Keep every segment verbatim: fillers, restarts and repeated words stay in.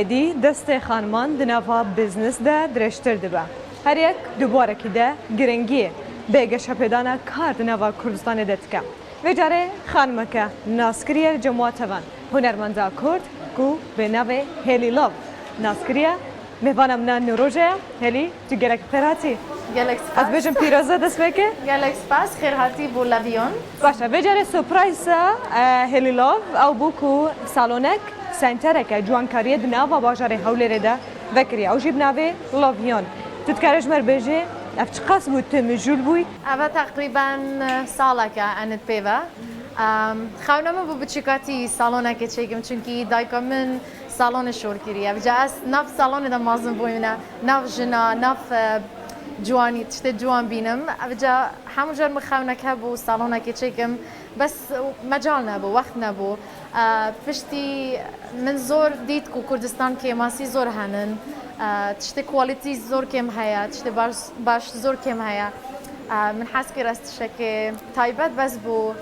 Dî destê xaniman di nava biznes de dirêjtir dibe. Her yek di barekî de giringiyê bê geşepêdana kar di nava Kurdistanê de dike. Vê carê xanimeke naskiriye li cem we tevan, hunermenda Kurd ku bê navê Hêlî Love naskiriye. Mêvana min a nû rojê ye. Hêlî, tu gelek bi xêr hatî. Gelek spas. Ez bêjim pîroz e destpêkê. Gelek spas, xêr hatî bo Laviyon. Baş e, vê carê surprîza, e, Hêlî Love ew bû ku salonek, sentereke ciwankariyê di nava bajarê Hewlêrê de vekiriye. Ew jî bi navê Laviyon. Tu dikarî ji me re bêjî, ev çiqas bû tu mijûl bûyî? Ev e teqrîben, e, saleke enid pê ve. Em, xewna min bû biçûkatî salonekê çêkim, çunkî dayika min salonê şor kiriye. Vêca ez nav salonê de mezin bûyî, nav jina, nav, e, ciwanî, tiştê ciwan bînim. Vêca hemû car min xewnek hebû salonekê çêkim, bes mecal nebû, wext nebû. E, piştî min zor dît ku Kurdistan kêmasî zor henin, e, tiştê quality zor kêm heye, tiştê baş, baş zor kêm heye. E, min hez kir ez tiştekê taybet bes bo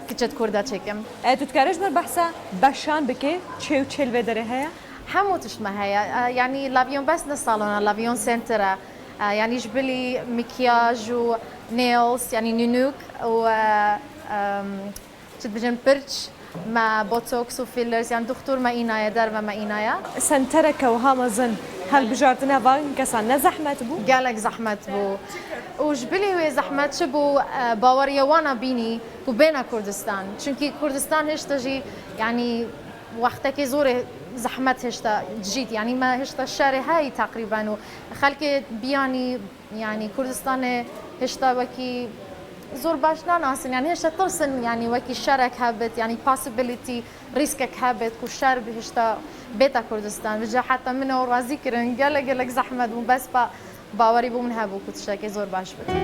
kiçet Kurda çêkim. E, tu dikarî ji me behsa beşan bikî, çi û çi li vê derê heye? Hemû tişt me heye. E, yanî Laviyon bes ne salon e, Laviyon center e. E, yanî ji bilî makyaj û nails, yanî nûnûk û, e, em, çi dibêjin, pirç, me botox û fillers, yanî dixtur me înaye, derve me înaye. Sentereke wiha mezin hilbijartina van kesan ne zehmet bû? Gelek zehmet bû. Û ji bilî wê zehmet çi bû, e, baweriya wan a bînî ku bêne Kurdistan. Çunkî Kurdistan hişta jî, yanî wextekê zorê zehmet hişta dijît. Yanî me hişta şerê heyî teqrîben û xelkê biyanî Yanî Kurdistanê hişta wekî zor baş nanasin. Yanî hişta tirsin, yanî wekî şerek hebit, yanî possibility, rîskek hebit ku şer bi hişta bête Kurdistan. Vêca heta min ew razî kirin, gelek gelek zehmet bû, bes ba-, bawerî bo min hebû ku tiştekê zor baş bit.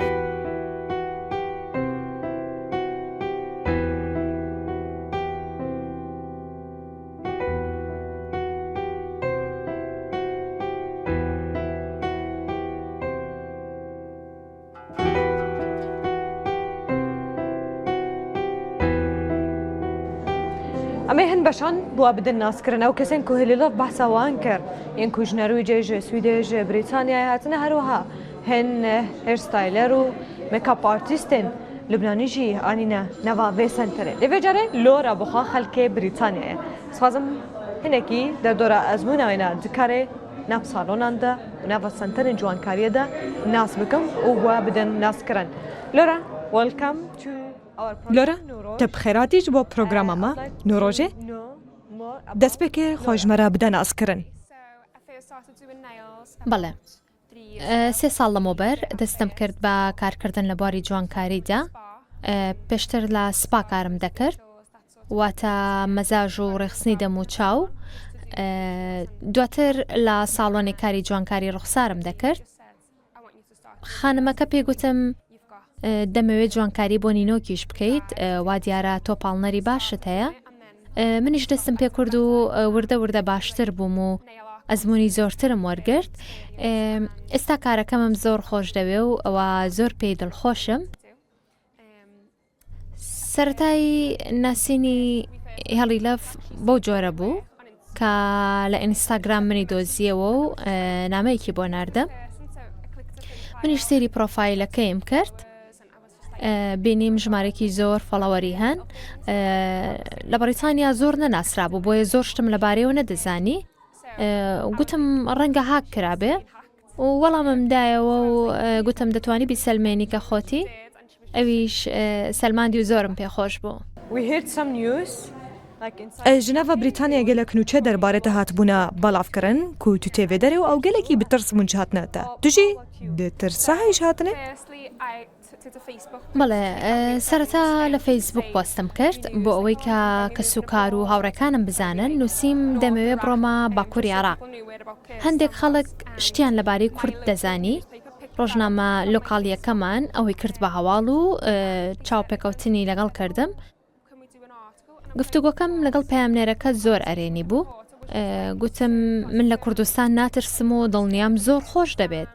Em ê hin beşan bi we bidin naskirin. Ew kesên ku Hêlî Love behsa wan kir, yên ku ji Norwêcê, ji Swîdê, ji Brîtanyayê hatine, her wiha hin hairstyler û make-up artîstên Lubnanî jî anîne nava vê senterê. Lê vê carê Laura bi xwe xelkê Brîtanyayê. Dixwazim hinekî derdora ezmûna wêna dikarê nav salonan de û nava senterên ciwankariyê de nas bikim û we bidin naskirin. Laura, welcome to our program. Laura, te bi xêr hatî ji bo programa me Nûrojê. Destpêkê xwe ji me re bide naskirin. Bele. E, sê sal lemober destem kerd be karkirdin li barî ciwankarî de. E, pêştir li spa karim dekird. Wata mezaj û rêxistinî dem û çaw. E, duatir li salonê karî ciwankarî ruxsarim dekird. Xanimeke pê gotim, e, demê wê ciwankarî bo nînokî jî bikeyt, e, wa diyara to palnerî baş şit heye. E, min îş destim pê kurt û, e, wirde wirde baştir bûm û ezmûnî zortirim wergirt. E, êsta kareke min zor xweş dewê û ewa zor pê dilxweş im. Seretayî nasînî Hêlî Love bo cure bû, ka li Instagram minî doziyê û, e, nameyekî bo nerdim. Min îş sêrî profîlekê im kerd. E, bînîm jimarekî zor followerî hen. E, li Brîtanya zor nenasrabû, boyê zor ştim li barê wê nedizanî. E, gotim renge hack kirabe. û welamim dayewe û, e, gotim, ditoanî bî selmênî ke xotî. Ewîş, e, selmandî û zorim pê xweş bû. We heard some news, like, inside. E, ji nava Brîtanya gelek nûçe derbarê te hatibûna belavkirin ku tu tê vê derê û ew gelekî bi tirs bûn ji hatina te. Tu jî di tirsa heyî ji hatinê? Bele, e, sereta li Facebook postim kerd, bo ewê ke kes û kar û hawrekanim bizanin, nûsîm demê wê biroma Bakurê Iraq. Hindek xelk ştiyan li barê Kurd dezanî. Rojname lokal yekeman ewê kerd be hewal û, e, çaw pêkewtinî legal kirdim. Guftûgokem legal peyamnêreke zor erênî bû. E, gotim, min li Kurdistan natirsim û dilniyam zor xweş debêt.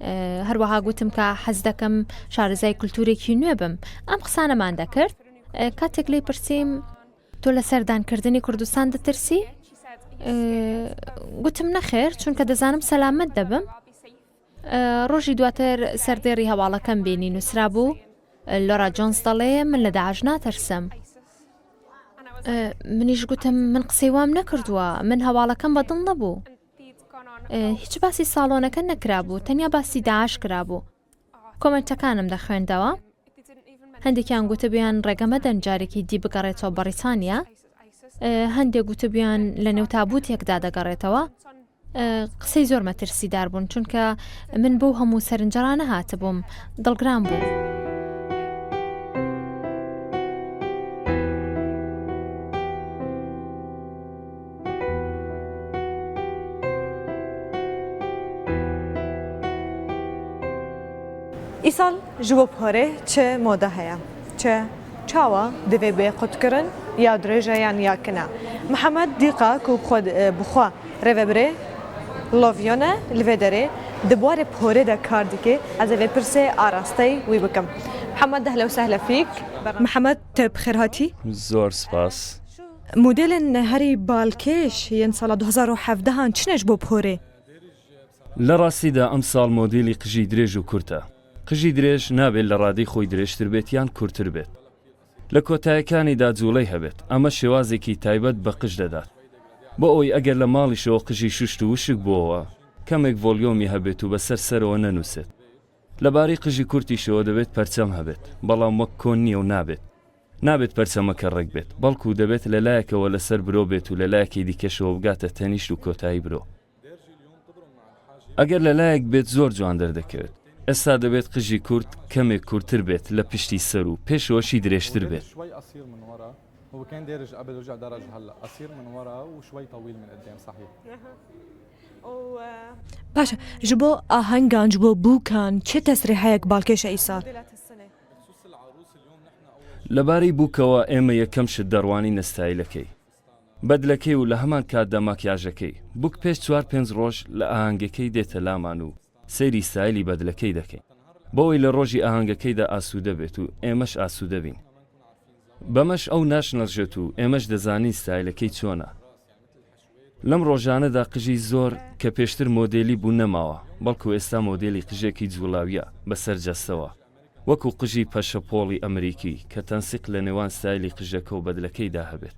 E, her wiha gotim ka hez dekim şarezayê kultûrekî nû bim. Em qisane man dekird. E, katek lê pirsîm, tu li ser dankirdinê Kurdistan ditirsî? E, گوتم نەخێر، چونکە دەزانم سەلامەت دەبم. ئە، ڕۆژی دواتر سەردێڕی هەواڵەکەم بینی نووسرا بوو، ئە، لۆرا جۆنز دەڵێ: "من لە داعش ناترسم." ئە، منیش گوتم: "من قسەی وام نەکردووە، من هەواڵەکەم بەدڵ نەبوو." ئە، هیچ باسی ساڵۆنەکە نەکرابوو، تەنیا باسی داعش کرابوو. کۆمنتەکانم دەخوێندەوە. هەندێکیان گوتبوویان ڕێگە مەدەن جارێکی دی بگەڕێتەوە بەڕیتانیا. ئە، هەندێک گوتبوویان لە نێو تابوتێکدا دەگەڕێتەوە. ئە، قسەی زۆر مەترسیدار بوون، چونکە من بەو هەموو سەرنجەڕانە هاتبووم. دڵگران بووم. Îsal ji bo porê çi mode heye? Çi çawa divê bê qutkirin, ya dirêj e yan ya kine? Mihemed Dîqa ku bi xwe, bi xwe rêvebirê Lovyon e, li vê derê di buarê porê de kar dike, ez ê vê pirsê arasteyî wî bikim. Mihemed, ehla û sehla fîk. Mihemed, te bi xêr hatî. Zor spas. Modelên herî balkêş yên sala du hezar û hevdehan çi ne ji bo porê? Li rastî de emsal modêlî qijî dirêj û kurt e. Qijî dirêj nabê li radî xwe dirêjtir bêt yan kurtir bêt. Li kotayekanî de cûley hebêt. Ema şêwazekî taybet bi qij de dat. Bo ewê eger li malîşewa qijî şuşt û wişik bûwa, kemek volyomî hebêt û bi ser serê we nenûsêt. Li barî qijî kurt îşewa divêt perçem hebêt, belam wek kon nîye û nabêt. Nabêt perçemeke rek bêt, belkû debêt li layekewa li ser biro bêt û li layekî dîkeşewa bigate tenîşt û kotayî biro. Eger li layek bêt zor ciwan derdikevêt. Esta debêt qijî kurt kemêk kurtir bêt li piştî ser û pêşewa jî dirêjtir bêt. شوي قصير من ورا. هو كان دارج قبل، رجع درج هلا. قصير من ورا وشوي طويل من قدام، صحيح. Baş e, ji bo ahengan, ji bo bûkan çi tesrîheyek balkêş e îsal? Li barî bûkewa ême yekem şit derwanîne stayîlekey. Bedlekey û li heman kat de makyajekey. Bûk pêş çar pênc roj li ahengekey dête laman û seyrî stayîlî bedlekey dekey. Bo wê li rojî ahengekey de asûde bêt û êmeş asûde bîn. Bemeş ew naşneljet û êmeş dizanîn stayîlekey çona. Lem rojane de qijî zor ke pêştir modêlî bû nemawa, belkû êsta modêlî qijekî cûlawiya, bi ser cestewa. Wekû qijî peşepolî emerîkî, ke tensîq li nêwan stayîlî qijeke û bedlekey de hebêt.